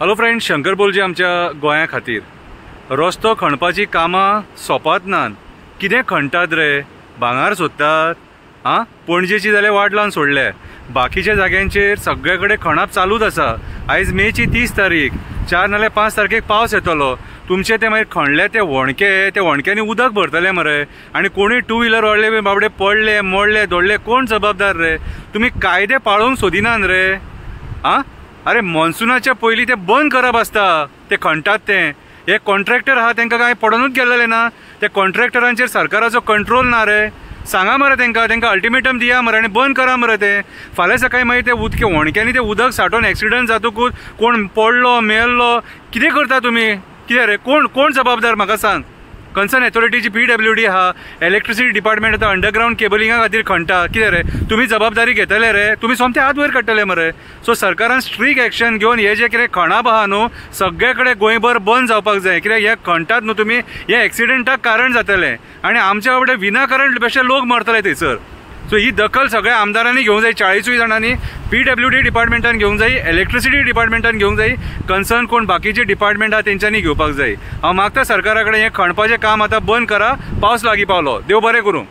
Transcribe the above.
Hello friend, Shankar बोलजी आमच्या गोंया खातीर रस्तो खणपाची कामां सोंपत नात. कितें खणटात रे, भांगार सोदतात? आं, पणजेची जाल्यार वाट लावन सोडल्या, बाकीच्या जाग्यांचेर सगळे कडेन खणप चालूच आसा. आयज मेची 30 तारीख, 4 नाल्यार 5 तारखेक पावस येतलो. तुमचे ते मागीर खणले ते व्हणके, ते व्हणक्यांनी उदक भरतले मरे, आनी कोणूय टू व्हिलर वाडले बाबडे पडले मोडले दोडले, कोण जबाबदार रे? तुमी कायदे पाळूंक सोदिनात रे. आं, अरे मॉन्सुनाच्या पयलीं ते बंद करप आसता, ते खणटात ते. हे कॉन्ट्रॅक्टर आहा तेंकां कांय पडोनूच गेल्लें ना, ते कॉन्ट्रॅक्टरांचेर सरकाराचो कंट्रोल ना रे. सांगा मरे तेंकां, तेंकां अल्टिमेटम दिया मरे आनी बंद करा मरे ते. फाल्यां सकाळीं मागीर ते उदके व्हणक्यांनी ते उदक साठोवन एक्सिडंट जातकूच कोण पडलो मेल्लो कितें करता तुमी? कितें रे, कोण कोण जबाबदार म्हाका सांग? कन्सर्न अथॉरिटीची PWD आहा, इलेक्ट्रिसिटी डिपार्टमेंट आतां अंडरग्रावंड केबलिंगा खातीर खणटा. कितें रे, तुमी जबाबदारी घेतले रे? तुमी सोमते हात वयर काडटले मरे. सो सरकारान स्ट्रीक एक्शन घेवन हे जे कितें खणप आहा न्हू सगळे कडेन गोंयभर बंद जावपाक जाय. कित्याक हे खणटात न्हू तुमी, हे एक्सिडंटाक कारण जातलें आनी आमच्या बाबडे विनाकारण बेश्टे लोक मरतले थंयसर. सो ही दखल सगळ्या आमदारांनी घेवंक जाय, 40 जाणांनी, PWD डिपार्टमेंटान घेवंक जाय, इलेक्ट्रिसिटी डिपार्टमेंटान घेवंक जाय, कन्सर्न कोण बाकीचे डिपार्टमेंट आहा तेंच्यांनी घेवपाक जाय. हांव मागता सरकारा कडेन हें खणपाचें काम आतां बंद करा. पावस लागीं पावलो. देव बरें करूं.